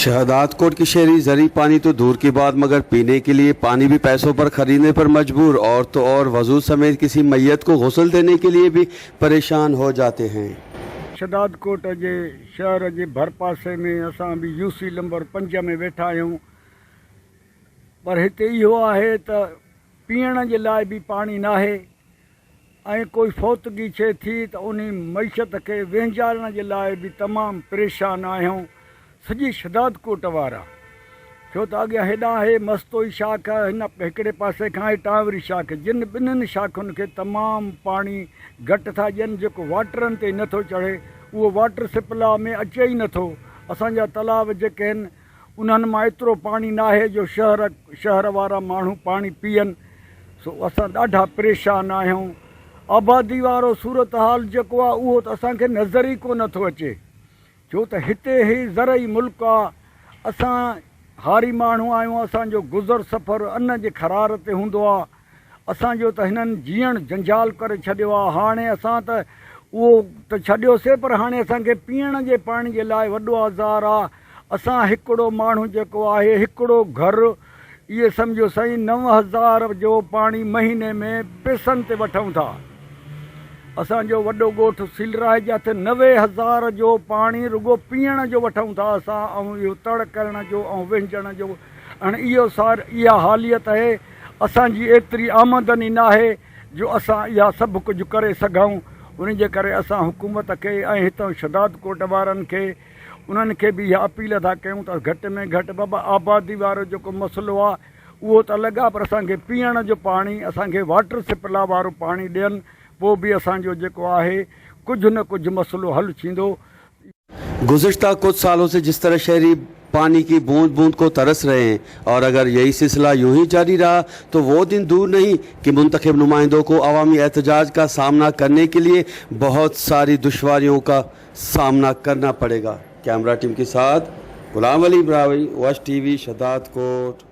शहदादकोट के शहरी ज़री पानी तो दूर की बात, मगर पीने के लिए पानी भी पैसों पर ख़रीदने पर मजबूर और तो और वज़ू समेत किसी मैयत को गुस्ल देने के लिए भी परेशान हो जाते हैं। शहदादकोट جي شهر جي ڀرپاسي ۾ اسان به يو سي نمبر پنج ۾ ويٺا آهيون پر هتي اهو آهي ته پيئڻ جي لاء به پاڻي ناهي ۽ ڪوئي فوتگي ٿئي ٿي ته انهي معيشت کي وهنجارڻ جي لاء به تمام پريشان آهيون سڄي شھدادڪوٽ وارا ڇو ته اڳيان هيڏانهن آهي مستوئي شاخ هن هڪڙي پاسي کان آهي ٽانوري شاخ جن ٻنهين شاخن کي تمام پاڻي گهٽ ٿا ڏين جيڪو واٽرن تي نٿو چڙهي اهو واٽر سپلاء ۾ اچي ئي نٿو اسان جا تلاء جيڪي آهن انهن مان ايترو پاڻي ناهي جو شهر شهر وارا ماڻهو پاڻي پيئن سو اسان ڏاڍا پريشان آهيون آبادي وارو صورتحال جيڪو آهي اهو ته اسان کي نظر ئي ڪونه ٿو اچي ڇو ته هتي هي زرعي ملڪ آ اسان هاري ماڻهو آهيون اسان جو گذر سفر ان جي خرار تي هوندو آ اسان جو ته هنن جيئڻ جنجال ڪري ڇڏيو آ هاڻي اسان ته اهو ته ڇڏيوسي پر هاڻي اسان کي پيئڻ جي پاڻي جي لاء وڏو آزار آ اسان هڪڙو ماڻهو جيڪو آهي هڪڙو گهر اهي سمجهو سائين 9000 جو پاڻي مهيني ۾ پئسن تي وٺون ٿا اسان جو وڏو ڳوٺ سيلراهي جاٿي 90,000 جو پاڻي رڳو پيئڻ جو وٺون ٿا اسان ۽ اهو تڙ ڪرڻ جو ۽ وهنجڻ جو ۽ اهو سار اها حاليت اهي اسان جي ايتري آمدني ناهي جو اسان اها سڀ ڪجهه ڪري سگهون ان جي ڪري اسان حڪومت کي ۽ هتان شھدادڪوٽ وارن کي انهن کي به اها اپيل ٿا ڪيون ته گهٽ ۾ گهٽ بابا آبادي وارو جيڪو مسئلو آهي اهو ته الڳ آهي پر اسان کي پيئڻ جو پاڻي اسان کي واٽر سپلاء وارو پاڻي ڏين پوء به اسان جو جيڪو آهي ڪجهه نه ڪجهه مسئلو حل ٿيندو. گذشته ڪجھ سالون سي جس طرح شهري پاني ڪي بوند بوند ڪو ترس رهي هين اور اگر يهي سلسله يون هي جاري رها تو وو دن دور نهين ڪي منتخب نمائندو ڪو عوامي احتجاج ڪا سامنا ڪرني ڪي ليي بهت ساري دشواريون ڪا سامنا ڪرنا پڙي گا ڪيمرا ٽيم ڪي ساٿ غلام علي براهوئي وش ٽي وي شھدادڪوٽ.